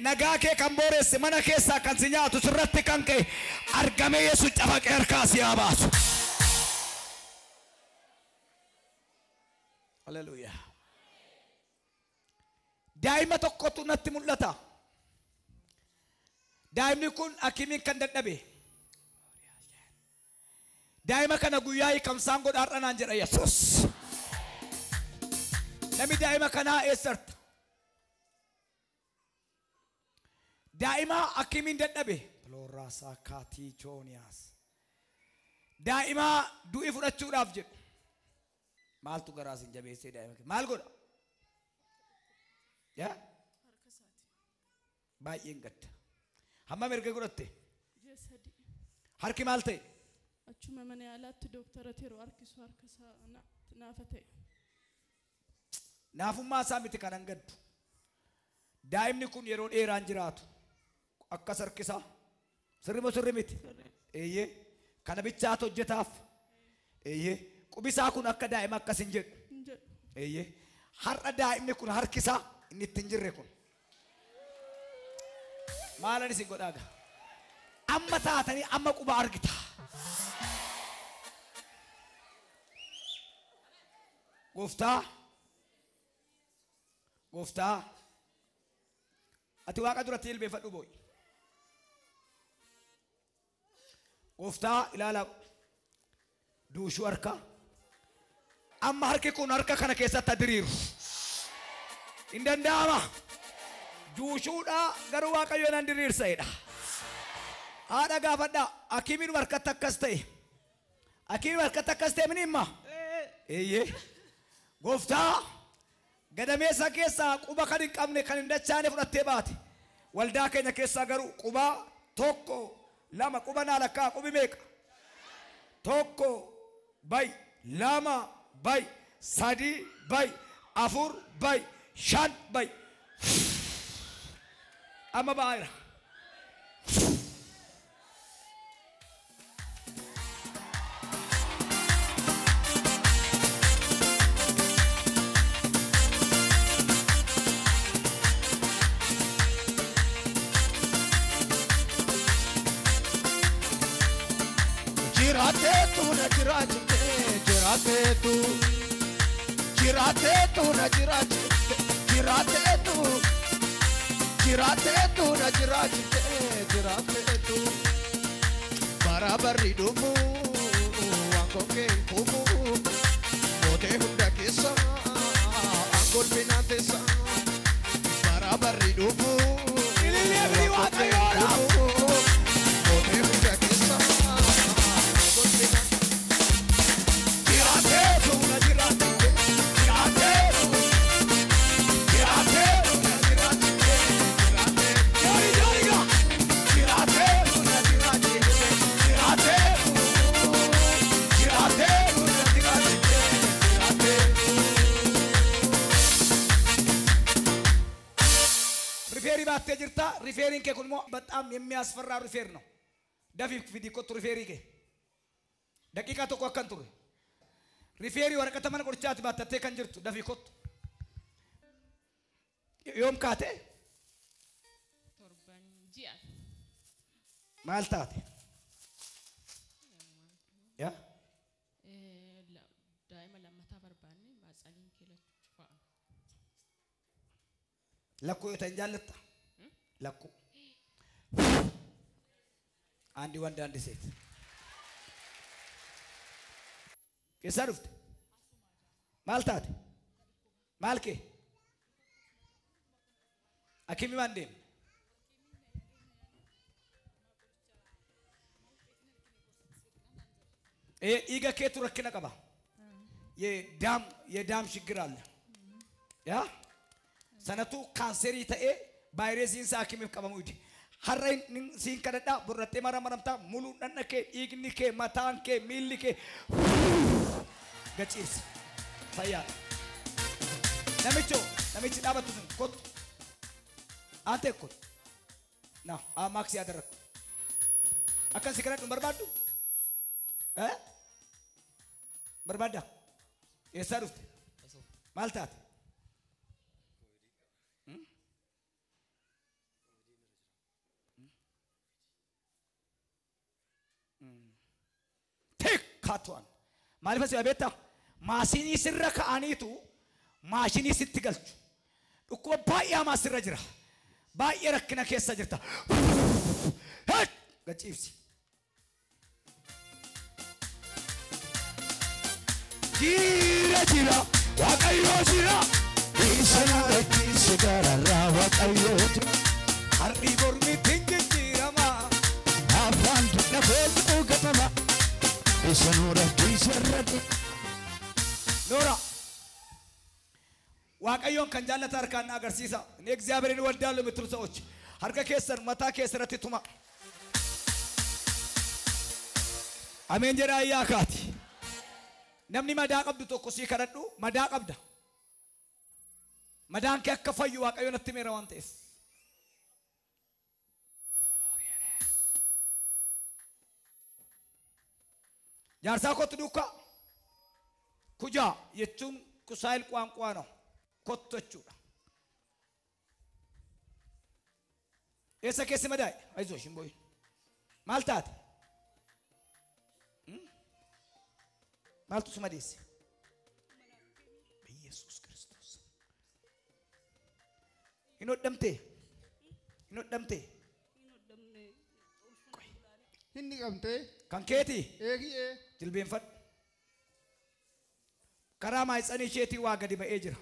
Nagaa kee kan booresse mana keessaa kan si nyaatu sirratti kan ka'e argamee Yesuus cafaqee harkaa si haa baasu. Haleluuyaa. Daa'ima tokkotu natti mul'ata. Daa'imni kun hakimiin kan dadhabe. Daa'ima kana guyyaa hiikamsaan godha har'a naan jedha Yesuus. Namni daa'ima kanaa eessarta? Daa'ima hakimiin dadhabe. Pilooraasa kaatii jooniyaas. Daa'ima du'i fudhachuudhaaf jedhu. Maaltu garaa sin jabeessee daa'ima kee? Maal godha? Yaa? Baay'een gadda. Hammam erga godhatte? Harki maal ta'e? Achuma mana yaalaatti dooktara yeroo harkisu harka isaa naafa ta'e. Naafummaa isaa miti kanan gaddu. Daa'imni kun yeroo dheeraan jiraatu. Akkas harkisaa. Sirri moo sirri miti? Eeyyee. Kana bichaatu hojjetaaf. Eeyyee. Qubisaa kun akka daa'ima akkas hin jedhu. Eeyyee. Har'a daa'imni kun harkisaa inni itti hin jirre kun. Maalan isin godhaa gaa? Amma taatanii amma quba argita. Gooftaa. Gooftaa. Ati waaqa duratti jilbeeffadhu boo'i. Gooftaa ilaalaa duushuu harkaa. Amma harki kun harka kana keessatti diriiru. Hin danda'ama. Duushuudha garuu Waaqayyo nan diriirsa jedha. Haadha gaafadhaa hakimiin harkatti akkas ta'e. Hakimiin harkatti akkas ta'e mini himma? Eeyyee. Gooftaa gadameessa keessaa quba kan hin qabne kan hin dachaane fudhattee baate. Waldaa keenya keessaa garuu quba 1 2 quba naa lakkaa qubi meeqa? 1 bay 2 bay 3 bay 4 bay 5 bay. Amma ba'aira. Jiraate tu na jiraachifte, jiraate tu. Jiraate tu na jiraachifte, jiraate tu. Jiraate tu na jiraachifte, jiraate tu. Barabarri dhufu, waan konkee hin kufu. Mootee hunda keessa, aangoon binaan teessa. Barabarri dhufu, waan konkee hin kufu. Mootee hunda keessa. Jirta referring kee kun immoo በጣም የሚያስፈራ refer ነው። dafii fidi kottu referii kee daqiiqaa tokko akkan ture referii waraqata mana qorichaatti baattattee kan jirtu dafii kottu. Yoom kaate? Torban ji'a. Maal taate? Yaa? Daa'ima lammataa barbaanne maatsaniin kee lachuu fa'a. Lakkoo yoo ta'in jaallatta? Lakkoo. አንድ ወንድ አንድ ሴት Eessaa dhufte? Maal taate? Maal kee? Akimi maan deemne? Dhiiga keetu rakkina qaba. የዳም ችግር አለ። ያ ሰነቱ ካንሰሪ ተኤ ቫይረሲን ሳኪም ቀበሙ ይዲ ሀራይን ሲን ከደዳ ቡረቴ ማራማራምታ ሙሉ ነነከ ኢግኒከ ማታንከ ሚልከ ገጪስ ፈያ ነምቾ Namichi dhaabattu sun kottu. Ante kottu. Na maaksii adarrakku. Akkan si kadhadhu hin barbaaddu? Barbaadda? Eessaa dhufte? Maal taate? Tikkaatuan. Maaliif asii beektaa? Maashinii sirra ka'aniitu maashinii sitti galchu. Dhukkuba baay'ee hamaa sirra jira. Baay'ee rakkina keessa jirta. Gachiifsi. Jira jira Waaqayyo jira. Isa rakkise gararraa Waaqayyo jira. Har'i mormitti hin jijjiirama. Afaan dugda kootu gatama. Isa nu rakkise irratti. Noora. Waaqayyoon kan jaallata harkaan na agarsiisa. Inni እግዚአብሔርን እወዳለሁ የምትሉ ሰዎች harka keessan mataa keessa irratti tuma. Ameen jedhaa iyyaa kaati. Namni madaa qabdu tokko sii kadhadhu madaa qabda. Madaan kee akka fayyu Waaqayyo natti himeera waan ta'eef. Jaarsaa kottu duukaa. Kujaa jechuun kusaayil qaanqaa ነው. Kottu jechuudha. Eessa keessi madaa'e? Ayizoosh hin boo'in. Maal taate? Maaltu si madeesse? Yesuus Kiristoos. Hin hodhamtee? Hin hodhamtee? Hin dhiqamtee? Kan keetii? Eegiyee. Jilbeenfadhu. Karaa maayitsanii isheetii waa gadi ba'ee jira.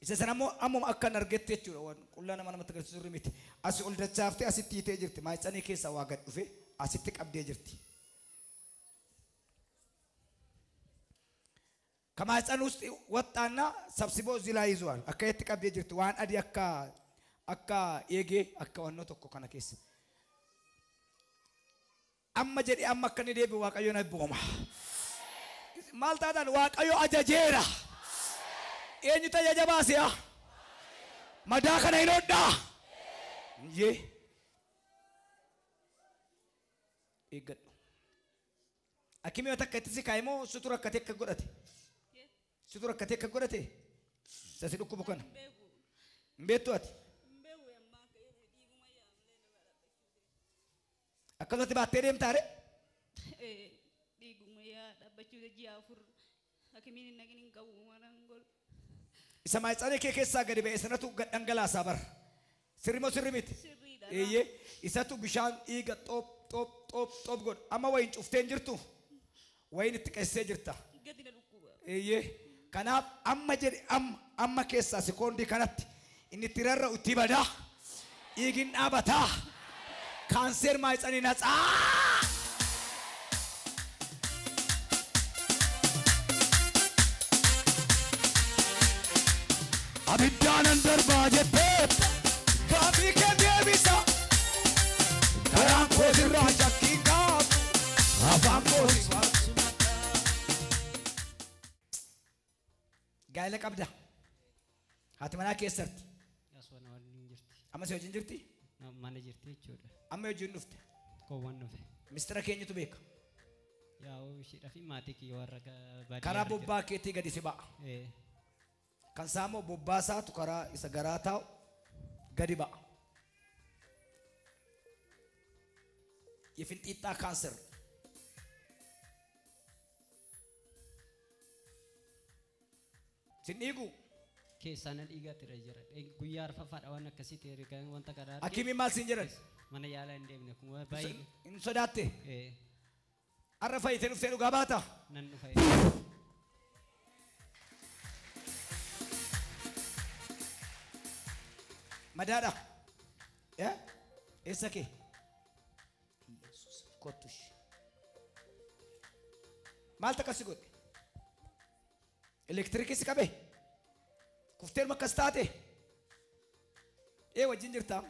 Isa sana ammoo ammuma akka hin argetti jechuudha. Waan qullaa nama namatti agarsiisu sirrii miti. Asi ol dachaaftee asitti hiitee jirti. Maayitsanii keessaa waa gad dhufe asitti qabdee jirti. ከማህፀን ውስጥ ወጣና ሰብስቦ እዚህ ላይ ይዟል። አከየት ቀብዴ ጅርቱ ዋን አዲ አካ አካ ኤጌ አካ ወኖ tokko kana keessa amma jedhe amma akka inni deebi'u Waaqayyo na booma. Maal taatan Waaqayyo ajajeera. Eenyutu ajaja baase yaa? Madaa kana hin hodhaa. Iyyee. Eeggadhu. Akimii takka itti si kaa'e moo situ rakkatee akka godhate? Situ rakkatee akka godhate? Isa si dhukkubu kana. Hin beektu ati? Akkasumatti baattee deemtaa ree? Dhiiguma yaa dhaabbachuu ji'a afur hakimiin hin dhaqin hin qabu mana hin godhu. Isa maayitsanii kee keessaa gadi ba'e sanatu gad dhangalaasaa bara. Sirri moo sirri miti? Sirriidha. Eeyyee isatu bishaan dhiiga xoob xoob xoob xoob godhu. Amma wayin cuftee hin jirtu? Wayin itti qeessee jirta. Gadi na dhukkuba. Eeyyee kanaaf amma jedhe amma amma keessaa sekoondii kanatti inni itti rarra'u itti badaa dhiigin dhaabataa kaanseer maayitsanii natsaa. Abiddaanan darbaa jettee Gaaffii kee deebisa. Karaan koo sirraa shakkii qabu. Afaan koo si faarsu. Gaa'ela qabda. Haati manaa keessatti. Aswaan waliin jirti. Amma si wajjin jirti? Mana jirti jechuudha. Amma wajjin dhufte. Koowwan dhufe. Mistira keenyatu beeka. Yaa'u isheedhaa fi maatii kiyya warra baadiyyaa Karaa irra bobbaa keetii gadi si ba'a. jiru. Kan isaa immoo bobbaa isaatu karaa isa garaa taa'u gadi ba'a. የፊንጢጣ ካንሰር ሲኒጉ Keessaa na dhiigaa ture jira. Guyyaa arfaffaadha waan akkasii ta'e erga wanta karaa arge Hakimiin maal siin jedhan? Mana yaalaa hin deemne kun waan baay'ee. Hin sodaatte? Har'a fayyitee dhuftee dhugaa baata? Nan dhufa. Madaadha. Eessa kee? Yesuus kottu ishee. Maaltu akkas si godhe? Elektiriikii si qabe? Kufteeruma akkas taate? Ee wajjin jirtaa?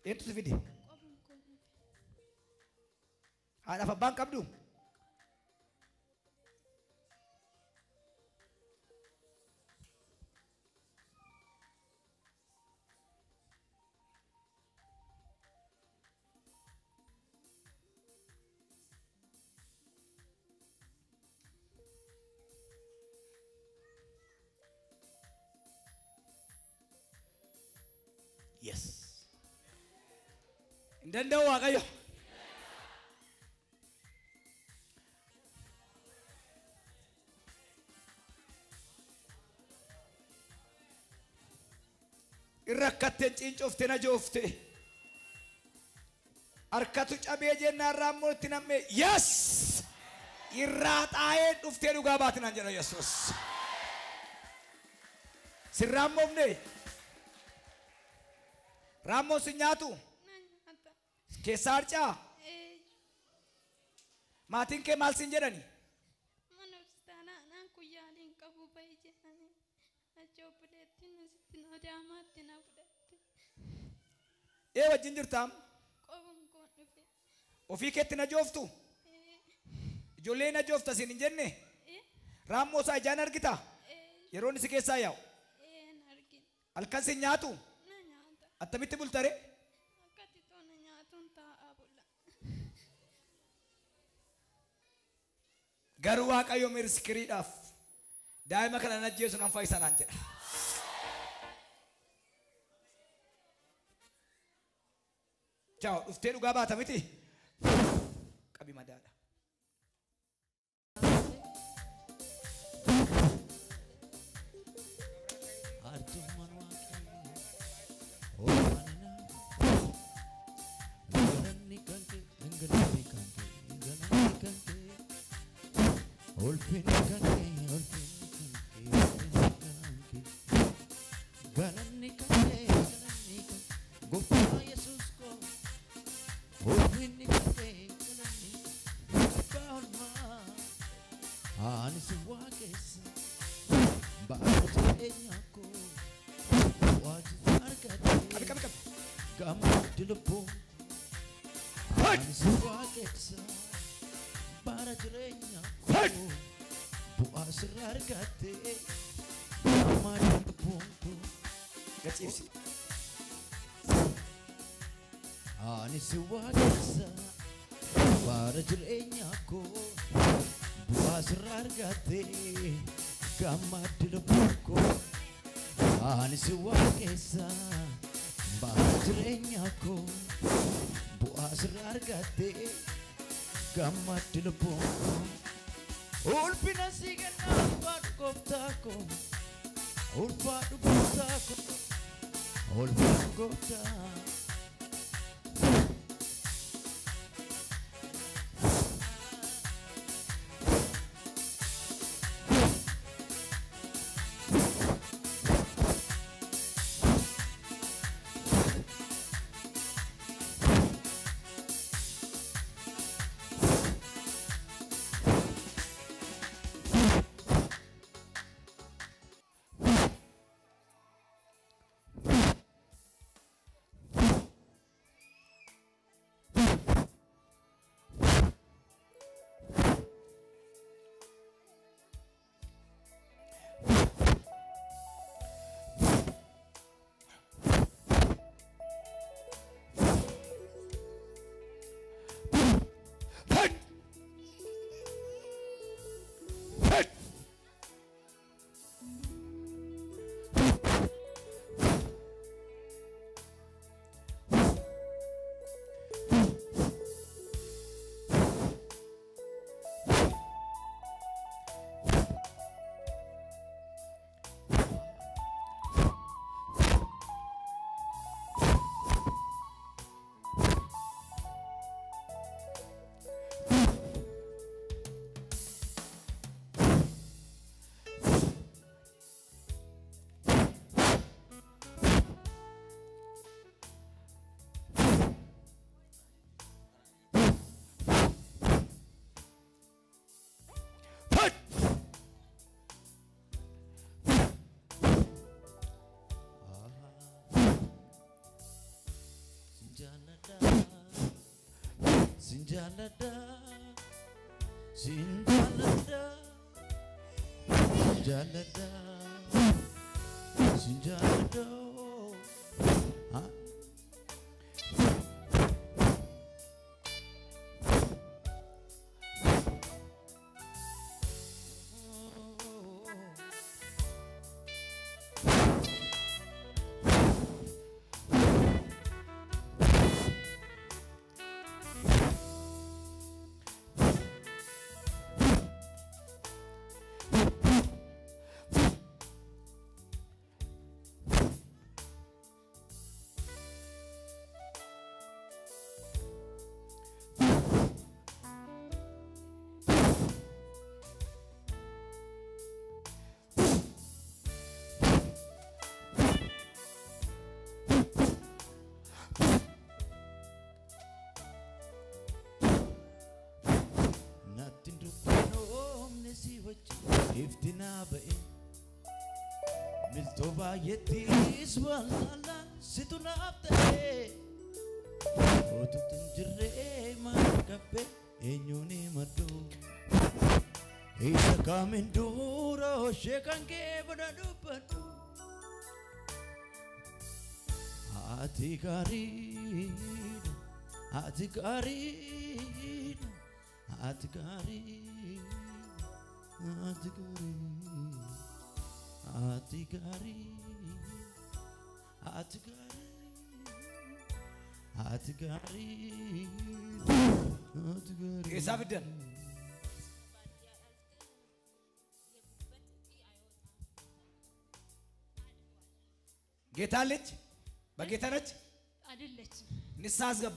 Eenyutu si fide? Haadhaaf abbaan qabdu? Yes. Hin danda'u Waaqayyo. Irra akkatteen ciincoofte na joofte. Harkatu cabee jennaan raammoo itti nammee. Yes! Irraa xaa'ee dhuftee dhugaa baatinaan jedha Yesuus. Sin raammoofne? Raammoon sin nyaatu? Na nyaata. Keessaa harcaa? Ee, Maatiin kee maal sin jedhani? Mana hospitaalaa naan guyyaa hin qabu bahi jedhanii achi obboleettiin asitti na Adaamaatti na fudhatte. Ee wajjin jirtaam? Qobum koon dhufe. Ofii keetti na jooftu? Ee, Ijoollee na joofta siin hin jenne? ee, Raammoo isaa ijaan argita? Ee, Yeroo inni si keessaa yaa'u? Ee, hin argine. Halkan sin nyaatu? Na nyaata. Attamitti bultare? Akka xixiqqoo na nyaatuun taa'aa bulla. Garuu Waaqayyo miriskiriidhaaf daa'ima kana nan ajjeesu nan fayyisa naan jedha. Chaaw dhuftee dhugaa baata miti? Qabi madaadha. Arjummaan Waaqayyoo olfaanina. Galanni kan kee, galanni kan kee, galanni kan kee. Ulfinni kan kee, ulfinni kan kee, ulfinni kan kee. Galanni kan kee, galanni kan kee, Gooftaa Yesuus koo. Ulfinni kan kee, galanni abbaa olmaa. Ani si waaqessa. Baara jireenya koo waajjira Qabi argadhee qabi qabi. gammaddi lubbuun ani si waaqessa bara jireenya koo bu'aa sirra argadhee gammaddi lubbuun koo Gachiibsi. Ani si waaqessa bara jireenya koo bu'aa sirra argadhee gammaddi lubbuun koo ani si waaqessa bara jireenya koo bu'aa sirra argadhee gammaddi lubbuun koo ulfina si kenna ulfaadhu gooftaa koo ulfaadhu gooftaa koo ulfaadhu gooftaa. Sinjaalladha, sinjaalladha, sinjaalladha, sinjaalladha, sinjaalladha. Ah. ba'e miltoo baay'eettis walaalaan situ naaf ta'e otuutu hin jirree maal qabbe eenyuun himadhu isa kamiin dura hoshee kan kee bada dubbadhu ati gaariidha ati gaariidha ati gaariidha ati gaariidha ati gaariidha ati gaariidha ati gaariidha ati gaariidha Eessaa fiddan? ጌታ አለች? በጌታ ነች? አይደለችም። ንስሐ አስገቡ።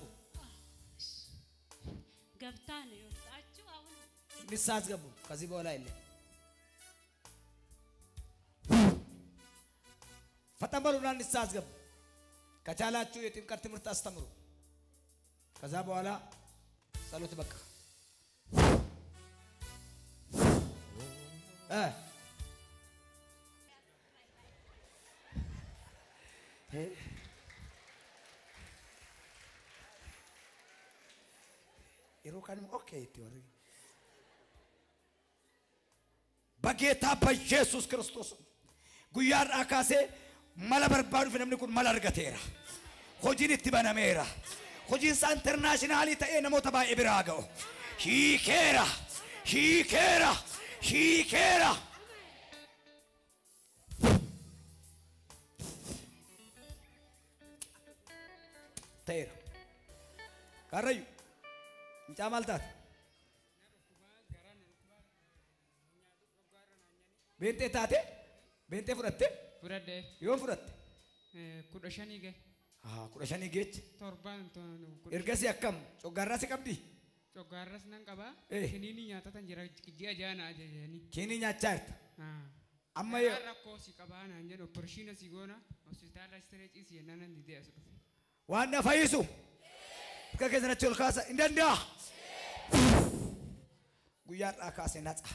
ገብታ ነው የወጣችው። አሁን ንስሐ አስገቡ። ከዚህ በኋላ የለም። ፈጠን በሉና ንስሐ አስገቡ። ከቻላችሁ የጥምቀት ትምህርት አስተምሩ። ከዛ በኋላ ጸሎት በቃ እ yeroo kaan immoo okay itti warri በጌታ በኢየሱስ ክርስቶስ guyyaa har'aa kaasee mala barbaaduuf namni kun mala argateera. Hojiin itti banameera. Hojiin isaa internaashinaalii ta'ee namoota baay'ee biraa ga'u. Hiikeera! Hiikeera! Hiikeera! Ta'eera. Karrayyuu. Mucaa maal taate? Beenxee taate? Beenxee fudhatte? Fudhadhee. Yoom fudhatte? 15 gahe. 15 geechi. Torbaan. Ergasii akkam? Coggaarraa si qabdii? Coggaarras nan qabaa. Kiniinii nyaatatan jira ji'a ja'a na ajajanii. Kiniinii nyaachaa jirta? Amma yoo. Rakkoo si qabaa naan jedhu opereeshiina si goona hospitaala siree ciisi jennaan nan didee as dhufe. Waan na fayyisu. Harka keessan achi ol kaasa hin danda'a. Guyyaa har'aa kaasee natsa.